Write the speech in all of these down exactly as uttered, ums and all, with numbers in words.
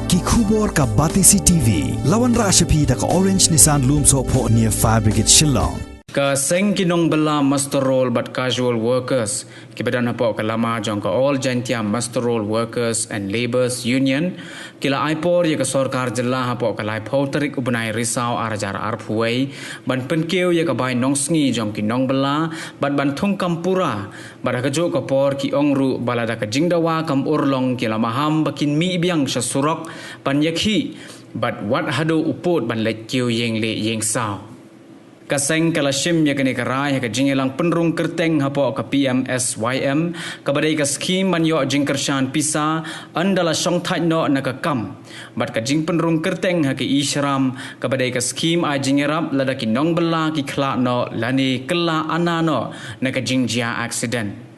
Ki khubor ka Batesi T V. La wanrah sha phi da ka Orange Nissan Lumsohphoh near Fire Brigade Shillong. Ka seng ki nongbylla muster roll bad casual workers kiba don hapoh ka lama jong ka All Jaintia Muster Roll Workers and Labourers Union ki la ai por ïa ka sorkar jylla hapoh ka laiphew tarik u bnai Risaw ar hajar arphew wei ban pynkiew ïa ka bai nongsngi jong ki nongbylla bad ban thung kam pura. Bad ha kajuh ka por ki ong ruh ba lada ka jingdawa kam urlong ki la maham ba kin mih biang sha surok ban ïakhih bad wat haduh u pud ban leit kiew ïing lieh ïing saw. Ka seng ka la shim ïa kane ka rai ha ka jingïalang pynrung kyrteng hapoh ka P M S Y M kaba dei ka skhim ban ïoh jingkyrshan pisa ynda la shongthait noh na ka kam. Bad ka jingpynrung kyrteng ha ka E-Shram kaba dei ka skhim ai jingïarap lada ki nongbylla ki khlad noh lane kylla ana noh na ka jingjia aksiden.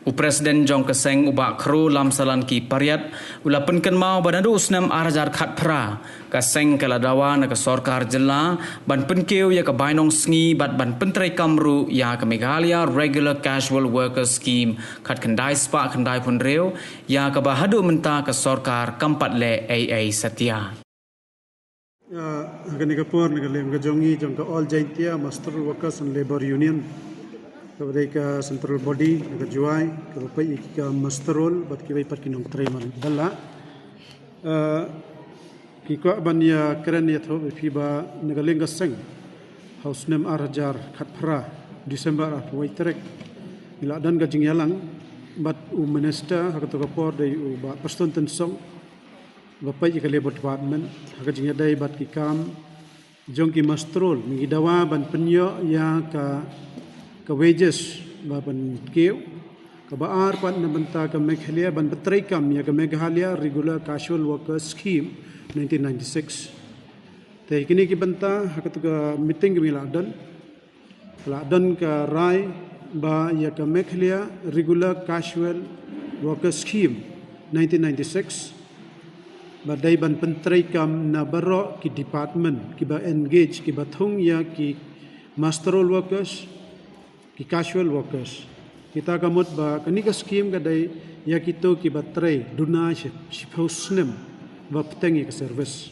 U President jong ka seng u Bah Khroo Lamsalanki Pariat u la pynkynmaw ba naduh u snem ar hajar khatphra ka seng ka la dawa na ka sorkar jylla ban pynkiew ïa ka bai nongsngi bad ban pyntreikam ruh ïa ka Meghalaya Regular Casual Worker Scheme khatkhyndai spah khyndaiphew hynriew ïa kaba haduh mynta ka sorkar kam pat leh ei ei satia. Ah, ha kane ka por na ka liang ka jong ngi jong ka All Jaintia Muster Workers and Labour Union, kaba dei ka central body na ka Jowai kaba peit ïa ki kam muster roll bad kiwei pat ki nongtrei man bylla. Ah, ngi kwah ban ïakren ïathuh ïa phi ba na ka liang ka seng ha u snem ar hajar khatphra, December arphew wei tarik, ngi la don ka jingïalang bad u minister ha kato ka por dei u Bah Prestone Tynsong ba peit ïa ka Labour Department ha ka jingïadei bad ki kam jong ki muster roll. Ngi dawa ban pynïoh ïa ka, ka wages ba pynkiew. Kaba ar pat na bynta ka Meghalaya ban pyntreikam ïa ka Meghalaya Regular Casual Worker Scheme nineteen ninety-six. Te kine ki bynta ha kato ka meeting kaba ngi la don, la don ka rai ba ïa ka Meghalaya Regular Casual Worker Scheme nineteen ninety-six ba dei ban pyntreikam na baroh ki department kiba engage, kiba thung ïa ki muster roll workers, ki casual workers. Kita ka mut ba kane ka skhim ka dei ïa kito kiba trei duna shi, shiphew snem ba bteng ïa ka service.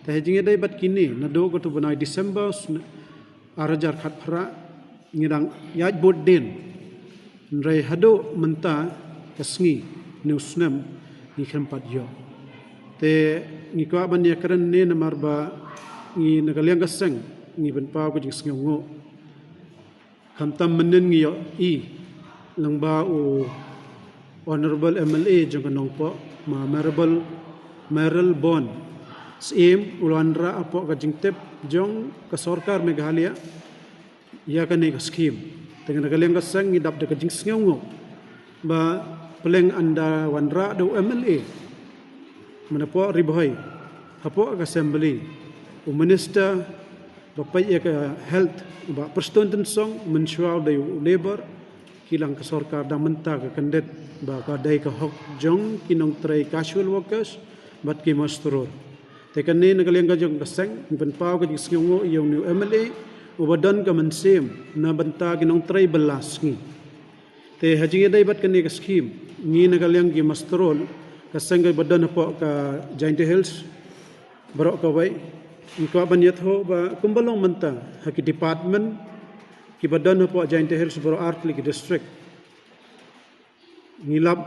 Te ha jingïadei bad kine, naduh kato u bnai December sne-, ar hajar khatphra ngi dang ïaid bud dien. Hynrei haduh mynta ka sngi, une u snem, ngi khlem pat ïoh. Te ngi kwah ban ïakren ne namar ba ngi na ka liang ka seng ngi pynpaw ka jingsngewnguh. Khamtam mynnin ngi ïohi lyngba u Honourable M L A jong ka Nongpoh, ma Maribel, Mayralborn Syiem, u la wanrah hapoh ka jingtip jong ka sorkar Meghalaya ïa kane ka skhim. Te na ka liang ka seng ngi dap da ka jingsngewnguh ba pleng ynda wanrah da u M L A mynhapoh Ri Bhoi, hapoh ka Assembly, u Minister ba peit ïa ka Health, u Bah Prestone Tynsong, mynshuwa u dei u Labour, ki la ong ka sorkar dang mynta ka kyndit ba ka dei ka hok jong ki nongtrei casual workers bad ki muster roll. Te kane na ka liang ka jong ka seng ngi pynpaw ka jingsngewnguh ïa une u M L A uba don ka mynsiem na bynta ki nongtrei bylla sngi. Te ha jingïadei bad kane ka skhim, ngi na ka liang ki muster roll, ka seng kaba don hapoh ka Jaintia Hills baroh kawei, ngi kwah ban ïathuh ba kumba long mynta ha ki department kiba don hapoh Jaintia Hills baroh artylli ki district, ngi lap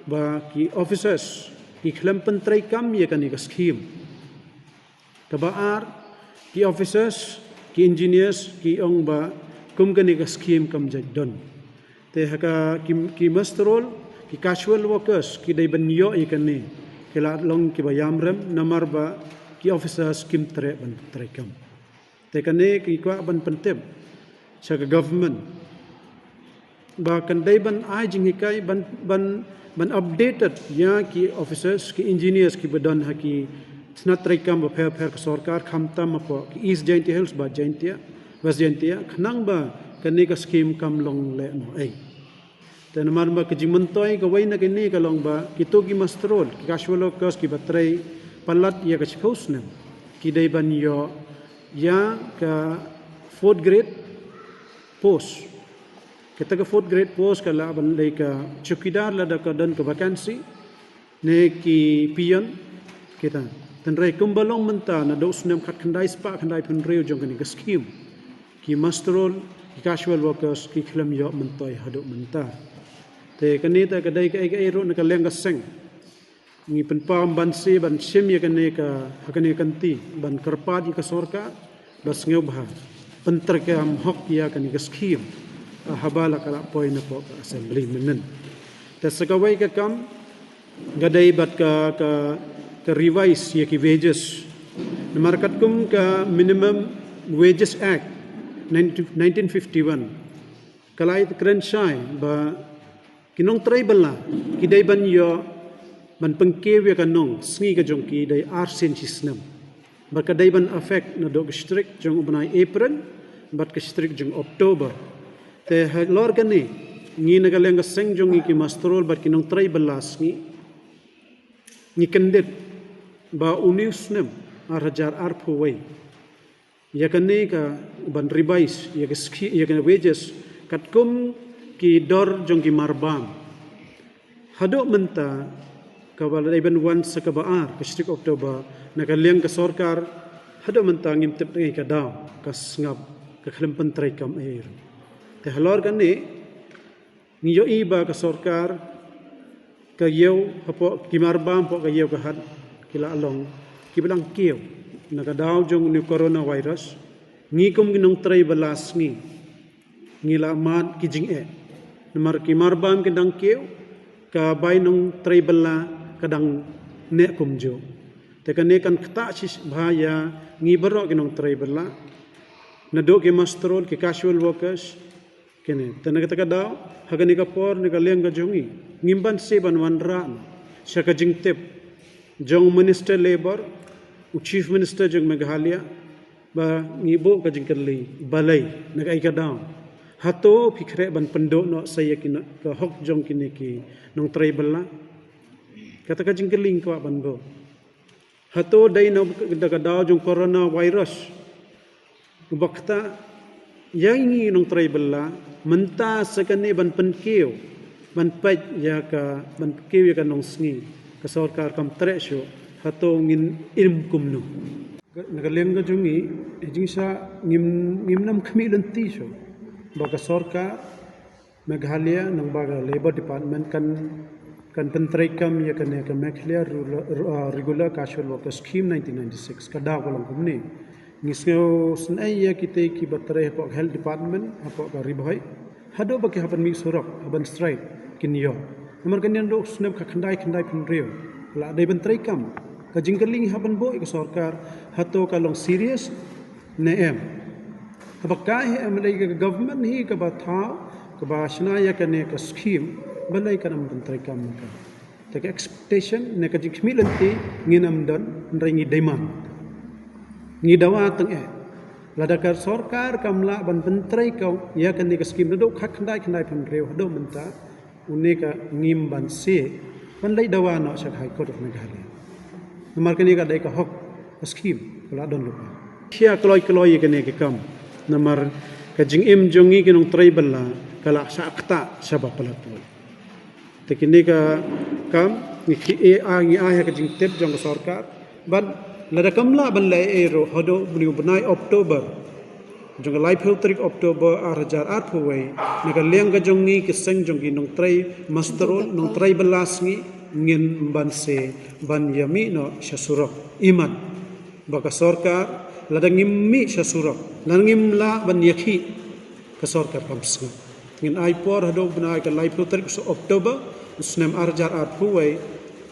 ba ki officers ki khlem pyntreikam ïa kane ka skhim. Kaba ar, ki officers, ki engineers ki ong ba kum kane ka skhim kam jait don. Te ha ka ki, ki muster roll, ki casual workers ki dei ban ïoh ïa kane, ki la long kiba ïam rem namar ba ki officers kim treh ban pyntreikam. Te kane ngi kwah ban pyntip sha ka government ba kan dei ban ai jinghikai, ban, ban, ban updated ïa ki officers, ki engineers kiba don ha ki tnat treikam bapher bapher ka sorkar, khamtam hapoh ki East Jaintia Hills bad Jaintia, West Jaintia, khnang ba kane ka skhim kam long lehnohei. Te namar ba ka jingmyntoi kawei na kane ka long ba kito ki muster roll, ki casual workers kiba trei palat ïa ka shiphew snem, ki dei ban ïoh ïa ka fourth grade post. Kata ka fourth grade post ka lah ban dei ka chowkidar lada ka don ka vacancy, ne ki peon, Tynrai kumba long mynta naduh u snem khatkhyndai spah khyndai phew hynriew jong kane ka scheme, ki muster roll, ki casual workers ki khlem ïoh myntoi haduh mynta. Te kane te ka dei kaei kaei ruh na ka liang ka seng. Ngi pynpaw ban sdang ban shim ïa kane ka, ha kane ka kynti ban kyrpad ïa ka sorkar ba sngewbha pyntreikam hok ïa kane ka scheme, haba la ka la poi na pok ka assembly mynnin. Te sa kawei ka kam ka dei bad ka, ka, ka revise ïa ki wages. Namar katkum ka Minimum Wages Act nineteen fifty-one ka la kren shai ba ki nongtrei bylla ki dei ban ïoh ban pynkiew ïa ka nongsngi ka jong ki dei arsien shi snem. Ba ka dei ban effect naduh ka shi tarik jong u bnai April bad ka shi tarik jong October. Te halor kane ngi na ka liang ka seng jong ngi ki muster roll bad ki nongtrei bylla sngi ngi kyndit ba une u snem ar hajar arphew wei ïa kane ka ban revise ïa ka scheme, ïa ka wages katkum ki dor jong ki marbam. Haduh mynta kaba la dei ban wan sa kaba ar ka shi tarik October na ka liang ka sorkar, haduh mynta ngim tip dei ka daw, ka sngap, ka khlem pyntreikam ei ruh. Te halor kane ngi ïohi ba ka sorkar ka ïew hapoh ki marbam hapoh ka ïew ka hat ki la long kiba dang kiew na ka daw jong une u coronavirus. Ngi kum ki nongtrei bylla sngi ngi la mad ki jingeh. Namar ki marbam ki dang kiew, ka bai nongtrei bylla ka dang neh kumjuh. Te kane kan ktah shibha ïa ngi baroh ki nongtrei bylla. Naduh ki muster roll, ki casual workers, kine. Te na kata ka daw, ha kane ka por, na ka liang ka jong ngi, ngim banse ban wanrah sha ka jingtip jong u Minister Labor, u Chief Minister jong Meghalaya, ba ngi buh ka jingkylli, balei, na kaei ka daw. Hato phi khreh ban pynduh noh sa ïa kine ka hok jong kine ki nongtrei bylla. Kata ka jingkylli ngi kwah ban buh. Hato dei na da ka daw jong coronavirus uba ktah ïa ngi nongtrei bylla mynta sa kane ban pynkiew, ban peit ïa ka, ban pynkiew ïa ka nongsngi, ka sorkar kam treh shuh, hato ngin im kumno? Na ka liang ka jong ngi, i jingshah ngim, ngim nam khmih lynti shuh ba ka sorkar Meghalaya, nangba ka Labour Department kan, kan pyntreikam ïa kane ka Meghalaya Rural, Ru-, uh, Regular Casual Worker Scheme nineteen ninety-six, ka daw ka long kumne. Ngi sngew sngew ïa kita kiba trei hapoh Health Department, hapoh ka Ri Bhoi. Haduh ba ki hap ban mih surok, hap ban strike, kin ïoh. Namar kane naduh u snem khatkhyndai khyndai phew hynriew la dei ban treikam. Ka jingkylli ngi hap ban buh ïa ka sorkar, hato ka long serious ne em. Haba ka hi em, lei ka government hi kaba thaw, kaba shna ïa kane ka scheme, balei kan ym pyntreikam ka. Te ka expectation ne ka jingkhmih lynti ngin ym don, hynrei ngi demand, ngi dawa tang eh. Lada ka sorkar kam lah ban pyntreikam ïa kane ka scheme naduh khatkhyndai khyndai phew hynriew haduh mynta, une ka ngim banse ban leit dawa noh sha ka High Court of Meghalaya. Namar kane ka dei ka hok, ka scheme ka la don lypa. Khia kloi kloi ïa kane ka kam, namar ka jingim jong ngi ki nongtrei bylla ka la shah ktah shaba palatpoi. Te kine ki kam ngi khie ai, ngi ai ha ka jingtip jong ka sorkar. Bad lada kam lah ban leh ei ei ruh, haduh une u bnai October jong ka laiphew tarik October ar hajar arphew wei, na ka liang ka jong ngi ki seng jong ki nongtrei muster roll, nongtrei bylla sngi, ngin banse ban ïa mih noh sha surok. Imat ba ka sorkar, lada ngim mih sha surok, lada ngim lah ban ïakhih, ka sorkar kam sngap. Ngin ai por haduh u bnai ka laiphew tarik u October u snem ar hajar arphew wei,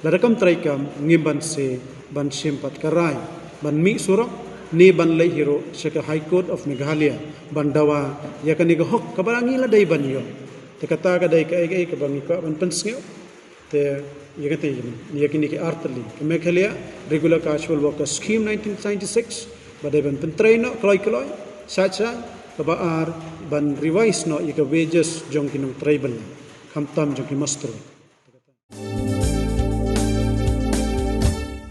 lada kam treikam, ngim banse ban shim pat ka rai ban mih surok ne ban leit hi ruh sha ka High Court of Meghalaya ban dawa ïa kane ka hok kaba ngi la dei ban ïoh. Te kata ka dei kaei kaei kaba ngi kwah ban pynsngew. Te ïa kata, ïa kine ki artylli, ka Meghalaya Regular Casual Worker Scheme nineteen ninety-six ba dei ban pyntrei noh kloi kloi. Sha sha, kaba ar, ban revise noh ïa ka wages jong ki nongtrei bylla, khamtam jong ki muster roll.